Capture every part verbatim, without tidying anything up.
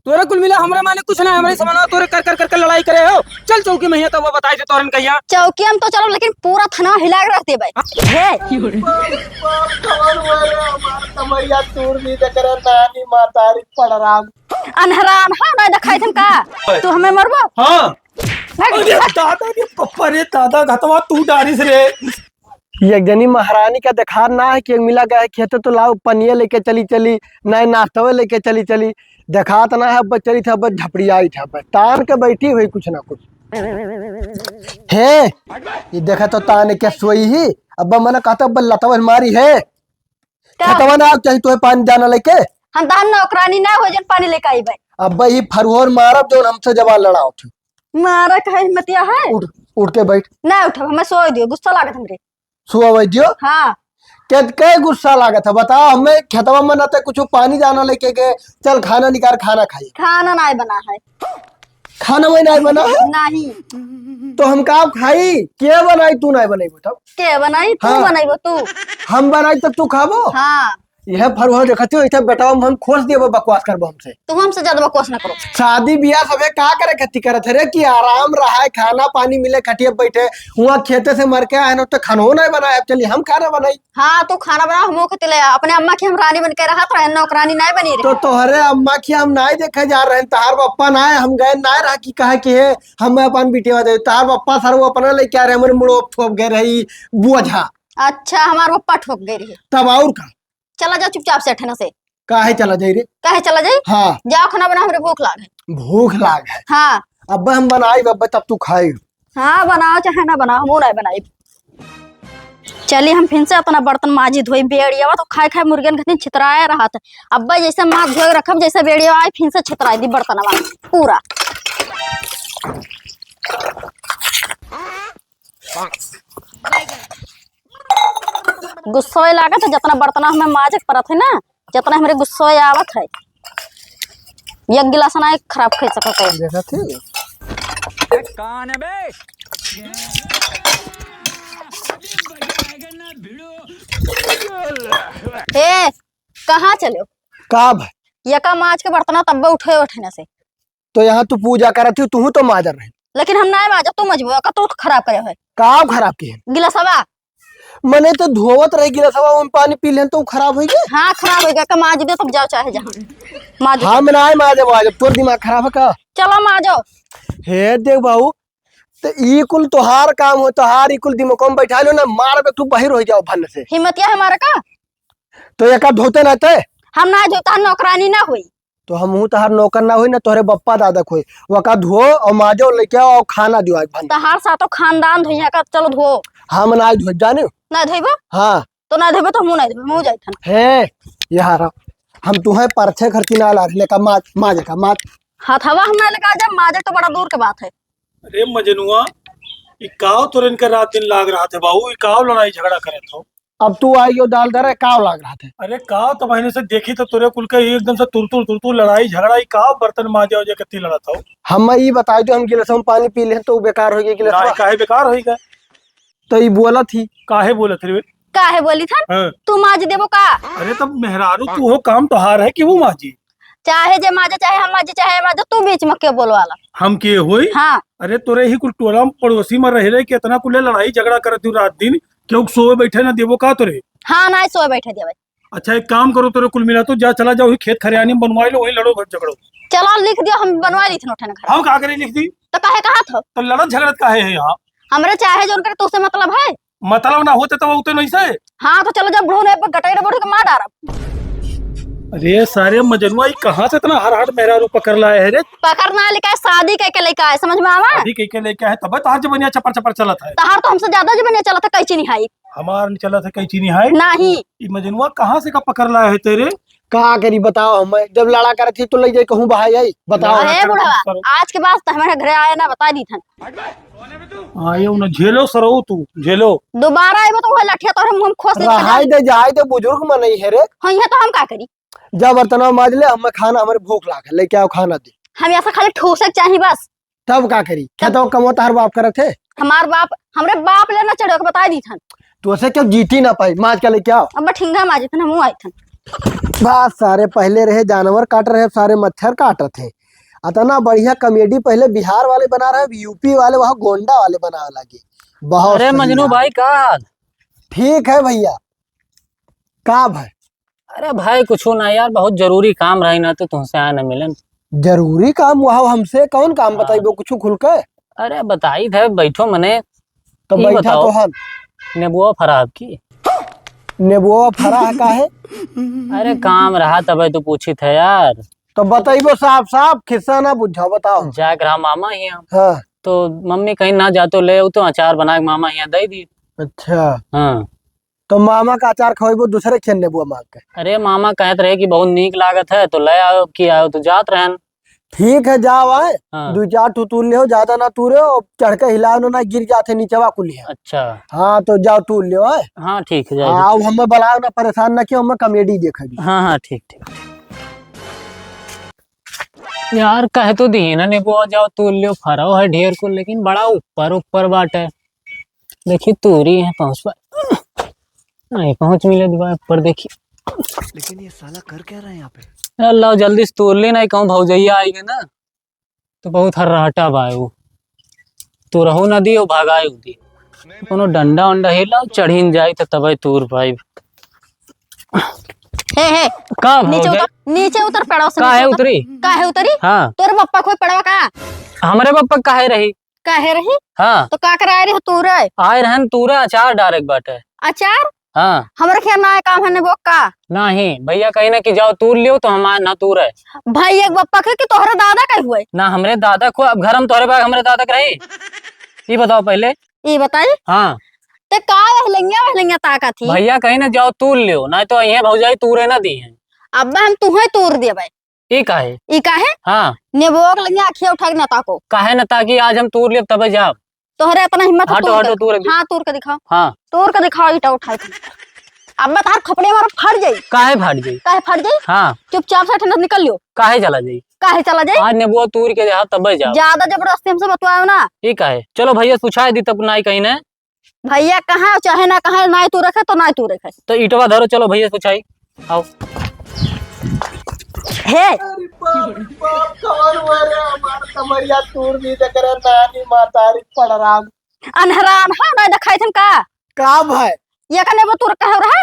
तोरे कुल मिला हमरे माने कुछ ना, हमरे समानवा तोरे कर कर कर कर लड़ाई करे हो। चल चौकी में हियाँ तो वो बताई दे तोरन कहिया। चौकी हम तो चलो, लेकिन पूरा थाना हिला के रख देबै। हे। बाप रे बाप, कौन हुआ रे? हमार कमरिया तूर दी देख रे, नानी मातारी पड़राम। अनहरा अनहरा नहीं देखाई थन का? तू हमें मरबो? हाँ। भाग। अरे दादा रे, पप्पा रे, दादा घतवा तू डारिस रे। ये एक जनी महारानी का देखात ना है कि एक मिला गए खेते तो लाओ पनिया लेके चली चली, ना नाश्तवे लेके चली चली। देखात ना है, अब चली था, अब झपड़ियाई था, अब तान के बैठी हुई कुछ ना कुछ। हे, ये देखा तो तान के सोई ही, अब मना कहता अब लतवा मारी है। का? खेतवा ना आओ, चाहे तोहे पानी जाना लेके। हम तहार नौकरानी ना हो जन पानी लेके आईबे। अब ई फरुहर मारब जौन हमसे जबान लड़ाओ थे। मारा कहे हिम्मतिया है? उठ, उठ के बैठ। ना उठब, हमें सोए दियो, गुस्सा लागत हमरे। सोए दियो? हाँ। के, के गुस्सा लागत है बताओ, हमें खेतवा में ना ते कुछ पानी जाना लेके के, चल खाना निकाल, खाना खाई। खाना ना बना है। खाना वही नहीं बना है? नहीं। तो हम का खाई? के बनाई, तू नहीं बनइबो तब? के बनाई? तू हाँ। बनइबो तू। हम बनाई तब तू खाबो? हाँ। यह फरुआ देखत हो, इथे बेटावा हम खोस देबो, बकवास करबो हमसे। तू हमसे ज्यादा बकवास ना करो। शादी बियाह सबे का करे खातिर करत है रे, कि आराम रहे, खाना पानी मिले, खटिया बैठे, हुआ खेते से मर के आए न, तो खानो नहीं बनाए, अब चलिए हम खाना बनाई। हाँ, तू खाना बना, हम वो खातिर ले आ। अपने अम्मा की हम रानी बन के रहत रहे, नौकरानी नहीं बनी रहे। तो तोहरे अम्मा की हम नहीं देखे जा रहे, तहार पप्पा ना है, हम गए ना रहा कि कहा कि हे, हम अपन बिटिया दे, तहार पप्पा सर वो अपना लेके आ रहे, हमारे मुड़ो थोप गए रही बोझा। अच्छा, हमार पप्पा ठोक गए रहे। तब और का? चला जाओ चुपचाप से, ठेना से। काहे चला जाई रे? काहे चला जाई? हाँ। जाओ खाना बनाओ, हमरे भूख लाग है। भूख लाग है? हाँ। अब हम बनाई, अब तब तू खाई। हाँ, बनाओ चाहे ना बनाओ, हमहू नहीं बनाई। चली, हम फिन से अपना बर्तन माजी धोई। बेड़ियावा तो खाए खाए मुर्गन खातिर छितराए रहत है। अब्बा जैसे माथ धोए रखब, जैसे बेड़ियावा आई, फिन से छितराए दी बर्तनवा पूरा। गुस्सोए लागत है, जितना बर्तन हमें माजे के परत है ना, जितना हमरे गुस्सोए आवत है, एक गिलास ना एक खराब खाई सकत है। देखा थी? कान बे। ए, कहाँ चलो? का भाई? यका माज के बर्तन तब्बे उठे उठे ना से। तो यहाँ तू पूजा करत ही, तू तो माजर रहे। लेकिन हम ना माजब, तू मजबू, का तू खराब करे है। का खराब की है? गिलासवा। मने तो धोवत रही गिलासवा, उन पानी पी लेन तो खराब हो गया। हाँ, खराब हो गया, का माज दे तब जाओ चाहे जहाँ। माज दे। हाँ, मैं ना माजब, आज तोर दिमाग खराब है का? चलो माजो। हे देख बाबू, तो ई कुल तोहार काम हो, तोहार ई कुल दिमाग में बैठा लो ना, मार बे तू बाहर हो जाओ भन्न से। हिम्मतिया है मारे का? तो एका धोते ना ते? हम ना धोता, नौकरानी ना हुई। तो हमहू तहार नौकर ना होई, ना तोहरे बप्पा दादा के होई। वका धो और माजो लेके आओ और खाना दियो आज भान। तहार सातो खानदान धोइया का, चलो धो। हम ना धोई जाने। ना धोइबो? हाँ। तो ना धोइबो तो हमहू ना धोइबो, हमहू जाइत हन। हे, यार, हम तुहे परछे खर्ची ना ला रहे, लेका माज, माज का माज। हथवा हम ना लेका जब माजे तो बड़ा दूर के बात है। अरे मजनुआ, ई काव तोरे इनके रात दिन लाग रहा थे बाबू, ई काव लड़ाई झगड़ा करत हो? अब तू आई यो दाल धरे, काव लाग रहा थे? अरे काव तो महीने से देखी तो तोरे कुल के एकदम से तुरतुर तुरतुर लड़ाई झगड़ा, ई काव बर्तन माजे वजे कत्ती लड़त हो? हम ई बताई दो, हम गिलास में पानी पी ले तो बेकार हो गया गिलास। काहे, काहे बेकार होई गए? तो ई बोलत ही। काहे बोलत रे? काहे बोली थन? हाँ। तू माज देबो का? अरे तब मेहरारू तू हो, काम तोहार है कि वो माजी? चाहे जे माजे, चाहे हम माजे, चाहे माजे, तू बीच में के बोलवाला? हम के होई? हाँ। अरे तोरे ही कुल टोला पड़ोसी में रह रहे कि इतना कुल लड़ाई झगड़ा करत हूँ रात दिन, क्यों सोए बैठे ना देबो का तोरे? हाँ, ना सोए बैठे देवे। अच्छा एक काम करो, तोरे कुल मिला तो जा, चला जाओ, वही खेत खरियानी में बनवाई लो, वही लड़ो, घर झगड़ो। चलो लिख दियो, हम बनवा ली थी नोटन घर। हम का करे लिख दी? तो काहे कहा था? तो लड़त झगड़त काहे है यहाँ? हमरे चाहे जोन करे, तोसे मतलब है? मतलब ना होते तो उते नहीं से। हाँ, तो चलो, जब बुढ़ो ने पे गटई रे बुढ़ो के मार डारब। अरे सारे मजनुआ, ई कहाँ से इतना हर हट मेहरारू पकड़ लाए है रे? पकड़ ना लेके आए, शादी कइके लेके आए, समझ में आवा? शादी कइके लेके आए, तब तोहार जबनिया चपर चपर चलत है। तोहार तो हमसे ज्यादा जबनिया चलत है, कैची निहाई। हमार नहीं चलत है, कैची निहाई। नहीं। ई मजनुआ कहाँ से का पकड़ लाए है तेरे? का करी बताओ, हम जब लड़ा करत ही तो ले जाए कहूँ बहाई आई, बताओ। अरे बुढ़वा, आज के बाद तो हमारे घरे आए ना, बता दी थन। आयो ना, झेलो सरऊ तू, झेलो। दोबारा आइबो तो वह लठिया तोहरे मुंह में खोस दे। रहाई दे, जाए दे, बुजुर्ग मनई है रे। हाँ, ये तो हम का करी? जा बर्तनवा माज ले, हमें खाना, हमारे भूख लाग है, लेके आओ खाना दे। हम ऐसा खाली ठूसे के चाही बस। तब का करी? तब खेतवा कमवा तहार बाप करत है? हमार बाप, हमरे बाप ले ना चढ़ो के बता दी थन। तो से क्यों जीती ना पाई, माज के लेके आओ। अब ठिंगा माजी थन, हमहू आई थन। बस सारे पहले रहे जानवर काट रहे, सारे मच्छर काटत है। अतना बढ़िया comedy पहिले बिहार वाले बना रहे, अब यूपी वाले, वहाँ गोंडा वाले बनावे लागे। बहुत अरे सही मजनू यार। भाई, का हाल? ठीक है भैया। का भाई? अरे भाई, कुछू ना यार, बहुत जरूरी काम रही ना, तो तुमसे आए ना मिलन। जरूरी काम? वहाँ हमसे कौन काम हाँ। बताइबो, कुछू खुल के? अरे बताई थे, बैठो मने। तो ई बैठा बताओ, तो हन। नेबुआ फरा आपकी? नेबुआ फरा है का है? अरे काम रहा तबे तो पूछी थे यार। तो बताइबो साफ साफ, खिस्सा ना बुझाओ, बताओ। जाए के रहा मामा हियाँ। हाँ। तो मम्मी कहीं ना जा तो ले आऊ, तो अचार बना के मामा हियाँ दे दी। अच्छा। हाँ। तो मामा का अचार खवाइबो दूसरे खेन नेबुआ मांग के? अरे मामा कहत रहे कि बहुत नीक लागत है, तो ले आओ कि आओ, तो जात रहन। ठीक है, जाओ आए, हाँ। दू चार ठो तूर ले हो, ज्यादा ना तूरे हो, चढ़ के हिलाओ ना, ना गिर जाते नीचवा कुलिया। अच्छा। हाँ, तो जाओ तूर ले हो, आए। हाँ, ठीक है, जाओ। हाँ, अब हमें बुलाओ ना, परेशान ना कियो, हमें comedy देखे दी। हाँ, हाँ, ठीक, ठीक, ठीक। यार, कह तो दी ना नेबुआ जाओ तूर लियो, फरो है ढेर को, लेकिन बड़ा ऊपर ऊपर बाटे। देखी तूरी है पहुँच पर, नहीं पहुँच मिले दुआ ऊपर देखी। लेकिन ये साला कर क्या रहा है यहाँ पे? अल्लाह, जल्दी से तूर ली, नहीं कहूँ भौजैया आई गए ना, तो बहुत हर्राटा बा वो। तू रहो ना दी, वो भगाए दी। कोनो डंडा उंडा हिला, चढ़ी न जाई तो तबे तूर पाई। हे, हे, का नीचे भौजाई? उतर, नीचे उतर, पेड़वा से का नीचे है उतर। उतरी? का है उतरी? हाँ। तोरे पप्पा कोई पेड़वा का? हमरे पप्पा काहे रही? काहे रही? हाँ। तो का कराए रही तू रे? आए रहन तू रे, अचार डारे के बाटे। अचार? हाँ। हमरे खेत ना आए काम है नेबो का? नहीं, भैया कहीं ना कि जाओ तूर लियो तो हम आए ना तूर है। भाई एक पप्पा के कि तोहरे दादा के हुए? ना हमरे दादा को, अब घर हम तोहरे पास हमरे दादा के रही। ये बताओ पहले। ई बताई? हाँ। ते का वहलंगिया, वहलंगिया ताका थी? भैया कहीं ना जाओ तूर लियो, ना तो यहीं भौजाई तूरे ना दी है। अब हम तुहे तूर देबै। ई काहे? ई काहे? हाँ। नेबुआ के लंगिया अखिया उठा के ना ताको। काहे ना ताकी, आज हम तूर लेब तबे जाब। तोहरे इतना हिम्मत हटो, तूर के हटो, दिखाओ। तूर के हाँ, तूर के दिखाओ। हाँ। तूर के दिखाओ, ईटा उठा के। अब तार खपड़े मारो फट जाई। काहे फट जाई? काहे फट जाई? हाँ। चुपचाप से ठंडा निकल लियो। काहे चला जाई? काहे चला जाई? आज नेबुआ तूर के जाब तबे जाब। ज्यादा जबरदस्ती हमसे बतवाओ ना। ई काहे? चलो भैया सुछाए दी तब नाई कहीं ना। भैया कहाँ चाहे ना कहाँ, नाई तू रखे तो नाई तू रखे। तो ईटवा धरो, चलो भैया सुछाई। आओ। हे। अरे बाप रे बाप, कवन हुआ रे, हमार कमरिया तूर दी, जकरे नानी मातारी पड़राम। अनहरान, हाँ, नाई देखाई थन का? का भाई? ये का नेबो तूर कहे रहा?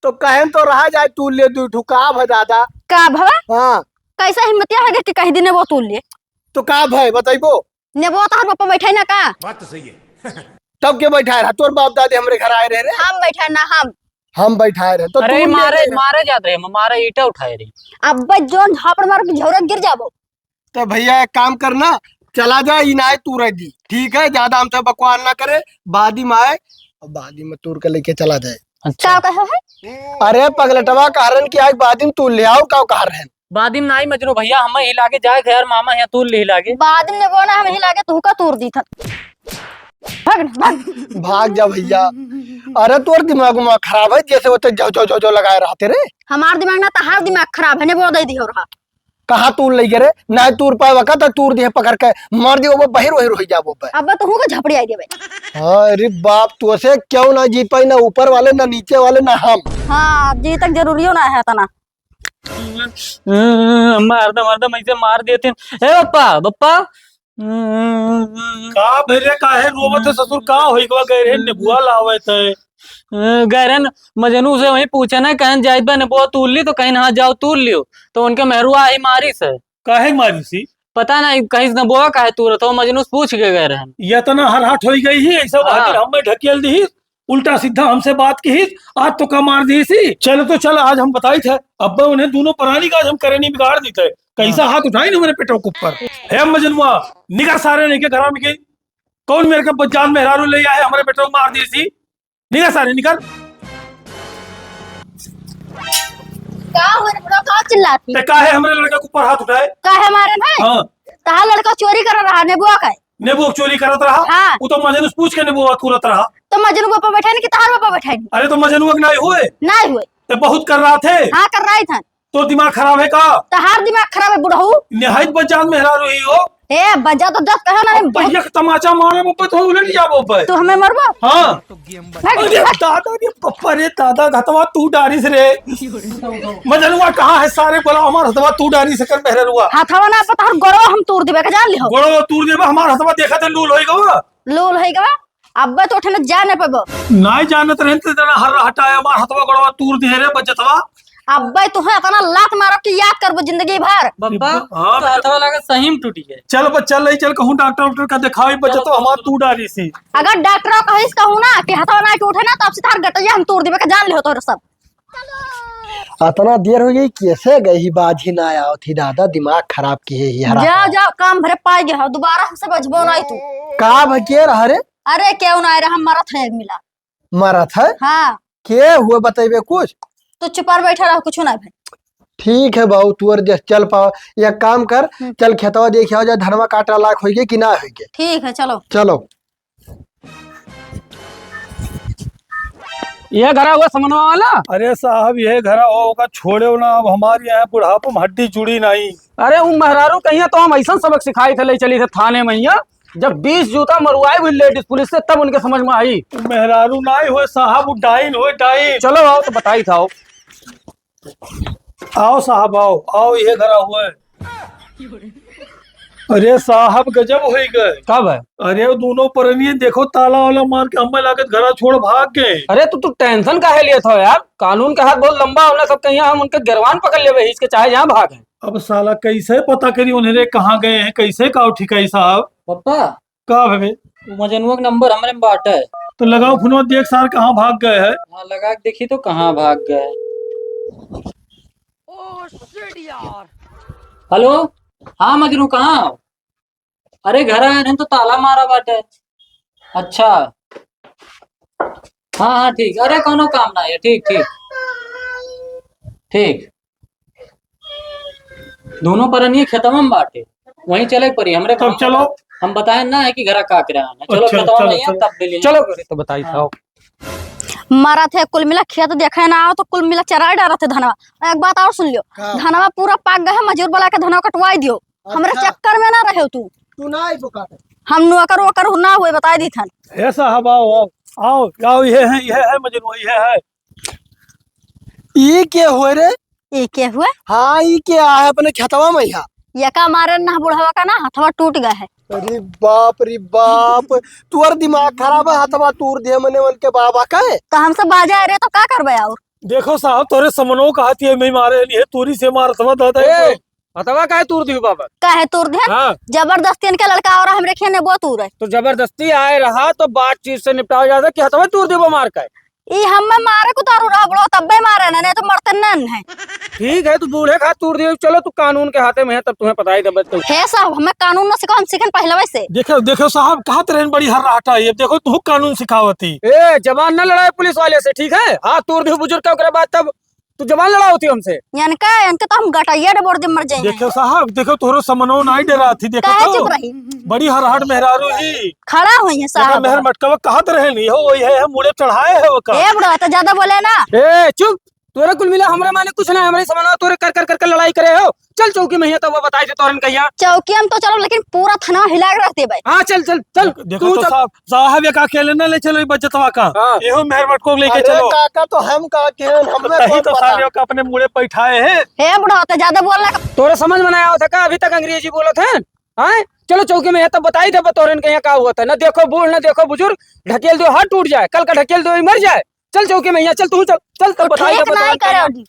तो कहन तो रहा जाए तूर ले दू ठू, का भाई दादा? का भवा? हाँ। कैसा हिम्मतिया है कि कह दी नेबो तूर ले? तो का भाई बताइबो? नेबो तोहर पप्पा बैठे ना का? बात तो सही है। तब के बैठाए रहा? तोर बाप दादे हमरे घर आए रहे रे। हम बैठे ना हम। हम बैठाए रहे। तो अरे तू मारे, ले ले। मारे जात रहे, मारे ईटा उठाए रही। अब्बे जोन झापड़ मार के झौरा गिर जाबो। तो भैया एक काम करना, चला जा, ई नाई तूरे दी, ठीक है? ज्यादा हमसे बकवास ना करे, बादी में आए, और बादी में तूर के लेके चला जाए। अच्छा। का कहे है? अरे पगलटवा कह रहन कि आज बादी में तूर ले आओ, का कह रहन? बादिम नाई मजनू भैया, हम ही लागे जाए घर मामा यहाँ तूर ली लागे। बादिम ने बोना हम ही लागे, तू का तूर दी था। भाग, भाग। भाग जा भैया। अरे तोर दिमाग उमाग खराब है, जैसे होते झौ, झौ, झौ, झौ लगाए रहते रे। हमार दिमाग ना, तहार दिमाग खराब है, ने बोल दे दी हो रहा। कहाँ तूर लई गे रे? ना तूर पाए वका तो तूर दिए पकड़ के, मार दियो वो बहिर वहिर हो जाबो बे। अब तो हूँ को झपड़ी आई देबे। हाँ, अरे बाप, तू से क्यों ना जीत पाई, ना ऊपर वाले, ना नीचे वाले, ना हम। हाँ, जीतक जरूरियो ना है तना। मार दे, मार दे, मैं इसे मार देते हैं। ए बप्पा, बप्पा। का भैरे, काहे रोवत है ससुर, का होई गवा? गए रहे नेबुआ लावे थे। गए रहे न, मजनू से वहीं पूछे ना, कहन जाइत बा नेबुआ तूल ली, तो कहीं हाँ जाओ तूल लियो, तो उनके मेहरुआ आई मारी से। काहे मारी सी? पता नहीं, कहीं से नेबुआ काहे तूरत हो, मजनू से पूछ के गए रहन। ये तना हरहट होई गई ही, ऐसा हाँ। बहादुर हमें ढकेल दी। उल्टा सीधा हमसे बात किहिस, आज तो का मार दिहिस ही। चल तो चल, आज हम बताइत है, अब्बे उन्हें दोनों परानी का आज हम करेनी बिगाड़ दीत है। कैसा हाँ। हाथ उठाई ना मेरे पेटों के ऊपर। हे मजनुआ, निकर सारे नहीं के घरा में के। कौन मेरे के बजान मेहरारू ले आए, हमारे पेटों को मार दिहिस ही। निकर सारे, निकर। का हो रे बुढ़ा, का चिल्लाती? ते काहे हमरे लड़का के ऊपर हाथ उठाए? काहे मारे भाई? हाँ। तहार लड़का चोरी कर रहा, नेबुआ का। नेबुआ चोरी करत रहा? हाँ। वो तो मजनू से पूछ के नेबुआ तुरत रहा। तो मजनू बापा बैठा नहीं कि तहार बापा बैठा नहीं? अरे तो मजनू के नाई हुए? नाई हुए। ते बहुत कर रहा थे? हाँ, कर रहा था। तो दिमाग खराब है का? तहार दिमाग खराब है बुढ़ऊ। निहायत बजान मेहरारू ही हो। ए, बजा तो दस कहे ना, अब बजा। भैया के तमाचा मारे, वो पे तो उलट जाबो पे। तू हमें मरबो? हाँ। भाग, अरे भाग। दादा रे, पप्पा रे, दादा, घतवा तू डारिस रे। मजनुआ कहाँ है सारे, बोला, हमार हथवा तू डारिस कर मेहररुआ। हथवा ना पता, हर गोड़वा हम तोड़ देबे, का जान लिहो। गोड़वा तोड़ देबे, हमार हथवा देखा थे, लूल होई गवा। लूल होई गवा। अब्बे तो उठे न जा न पबो। नाई जानत रहे त जना हर हटाए, हमार हथवा गोड़वा तूर दे रे बजतवा। अब्बे तुहे अतना लात मारब कि याद करबो जिंदगी भर। बब्बा, हाँ, तो हथवा लगा सही में टूटी है। चल बच्चा, ले चल कहूँ डॉक्टर उक्टर का दिखाई, बजतवा हमार तू डारी सी। अगर डॉक्टर कहिस कहूँ ना कि हथवा ना टूटे ना, तब से तार गटैया हम तोड़ देबे, का जान लिहो तोहरे सब। अतना देर हो गई, कैसे गई ही बाज ही ना आवत ही दादा, दिमाग खराब किहे ही हरा। जाओ, जाओ, काम भरे पाई गए हो, दोबारा हमसे बजबो नहीं तू। का भके रहा रे? अरे, केहू ना आए रहा, मरत है एक मिला। मरत है? हाँ। के हुए बतइबे कुछ? तू चुपार बैठा रहो, कुछ ना भाई। ठीक है बाबू, तू और देख, चल पाओ, एक काम कर, हम्म। चल खेतवा देख आओ जा, धनवा काटा लायक होइगे कि ना होइगे। ठीक है, चलो। चलो। ये घरा हुआ समनवा वाला? अरे साहब, ये घरा हो, ओका छोड़े ना, अब हमारे यहाँ बुढ़ापा में हड्डी जुड़ी नहीं। अरे, उ मेहरारू कहिया तो हम ऐसा सबक सिखाई थे, ले चली थे थाने में हिया। जब बीस जूता मरुआई हुई लेडीज पुलिस से, तब उनके समझ में आई। उ मेहरारू नाई होए साहब, उ डाइन होए, डाइन। चलो आओ तो बताई था, आओ। आओ साहब, आओ, आओ, ये घरा हुए। अरे साहब, गजब होई गए। का भए? अरे, वो दोनों परनिये देखो, ताला वाला मार के हमें लागत घरा छोड़ भाग गए। अरे, तो तू टेंशन काहे लेत हो यार? कानून के हाथ बहुत लंबा होला, सब कहिया हम उनके गिरवान पकड़ लेबे, हिच के चाहे जहाँ भागे। अब साला कैसे पता करी उन्हें रे, कहाँ गए हैं, कैसे का ठिकाई साहब? पप्पा, का भवे? वो मजनुआ के नंबर हमरे में बाटे। तो लगाओ फोनवा, देख सार कहाँ भाग गए है। हाँ, लगा के देखी तो कहाँ भाग गए। Oh shit यार। हेलो, हाँ मजनू, कहाँ हो? अरे घर आए हैं तो ताला मारा बाटे। अच्छा, हाँ हाँ ठीक, अरे कोनो काम ना है, ठीक ठीक ठीक। दोनों परनिये खेतवा में बाटे, वहीं चले के पड़ी हमरे। तब गाँव चलो। हम बताए ना है कि घरा का करे आना। चलो अच्छा, खेतवा चलो, में ही है, चलो। तब मिली। चलो घरे तो बताई हाँ। था। मारा थे कुल मिला खेत देखे ना आओ तो कुल मिला चराई डारा थे धनवा। एक बात और सुन लियो, का? धनवा पूरा पाक गए है, मजूर बुला के धनवा कटवाई दियो। हमरे अच्छा। चक्कर में ना रहे तू। तू ना आई तो काटे। हम नौकर वोकर ना हुए, बताई दी थन। हे साहब, आओ, आओ, आओ, आओ, ये है, ये है मजनू, ये है। ई के होए रे? ई के हुए? हाँ, ई के आहे अपने खेतवा में यहाँ? यका मारे ना बुढ़वा का ना हथवा टूट गए है। अरे बाप रे बाप, तोर दिमाग खराब है, हथवा तूर दे मने उनके बाबा का है। तो हमसे बाजा रे तो का करबे और? देखो साहब, तोरे समनो का हाथी है, मैं मारे नहीं है, तोरी से मार हथवा दादा ए, है। हथवा काहे तूर दियो बाबा? काहे तूर दियो? हाँ। जबरदस्ती इनके लड़का और हमरे खेने वो तूर है। तो जबरदस्ती आए रहा तो बातचीत से निपटावा जाता कि हथवा तूर दियो मार का। ई हमें मारे को तारू रहा बड़ो, तब्बे मारे ना, नहीं तो मरते नन है। ठीक है, तू बूढ़े खा तूर दियो, चलो तू कानून के हाथे में है, तब तुम्हें पता ही तब तो। हे साहब, हमें कानून ना सिखाओ, हम सीखन पहले वैसे। देखो, देखो साहब, कहत रहन बड़ी हर रहटा है, ये देखो तू कानून सिखावती। ए, जबान ना लड़ाए पुलिस वाले से, ठीक है? हाथ तूर दियो बुजुर्ग का, ओकरे बाद तब तू जबान लड़ाओ थी हमसे। यानी का, इनके तो हम गटैया डबोर दे मर जाए। देखो साहब, देखो तोहरो समनो नाई डरा थी, देखो काहे तो। चुप रही? बड़ी हरहट मेहरारू ही। खड़ा हुई है देखो साहब। मेहर मटकवा कहत रहे नहीं हो, वही है, हम मुड़े चढ़ाए है वो का। ए बुढ़वा, तो ज्यादा बोले ना। ए चुप, तोरा कुल मिला हमरा माने कुछ ना, हमरे समनवा तोरे कर कर कर कर लड़ाई करे हो। चल चौकी में हिया तब वो बताई दे तोरन कहिया। चौकी हम तो चलो, लेकिन पूरा थाना हिला के रख देबे। हाँ चल चल चल। देखो तू तो चल। साहब, साहब एक अकेले ना ले चलो ई बजतवा का। हाँ। एहो मेहर मटको लेके अरे चलो। काका तो हम का के हन, हमरे तही कौन तो पता। सारे का अपने मुड़े पैठाए हैं। हे बुढ़ा, तो ज्यादा बोलना का। तोरे समझ में ना आवत है का? अभी तक अंग्रेजी बोलत है। हाँ? चलो चौकी में हिया तब बताई दे तोरन कहिया का हुआ था। ना देखो बूढ़, ना देखो बुजुर्ग, ढकेल दो हाथ टूट जाए, कल का ढकेल दो मर जाए। चल चौकी में हिया, चल तू चल, चल तब तो बताई ठीक दे ना तोरन कहिया। करोगी।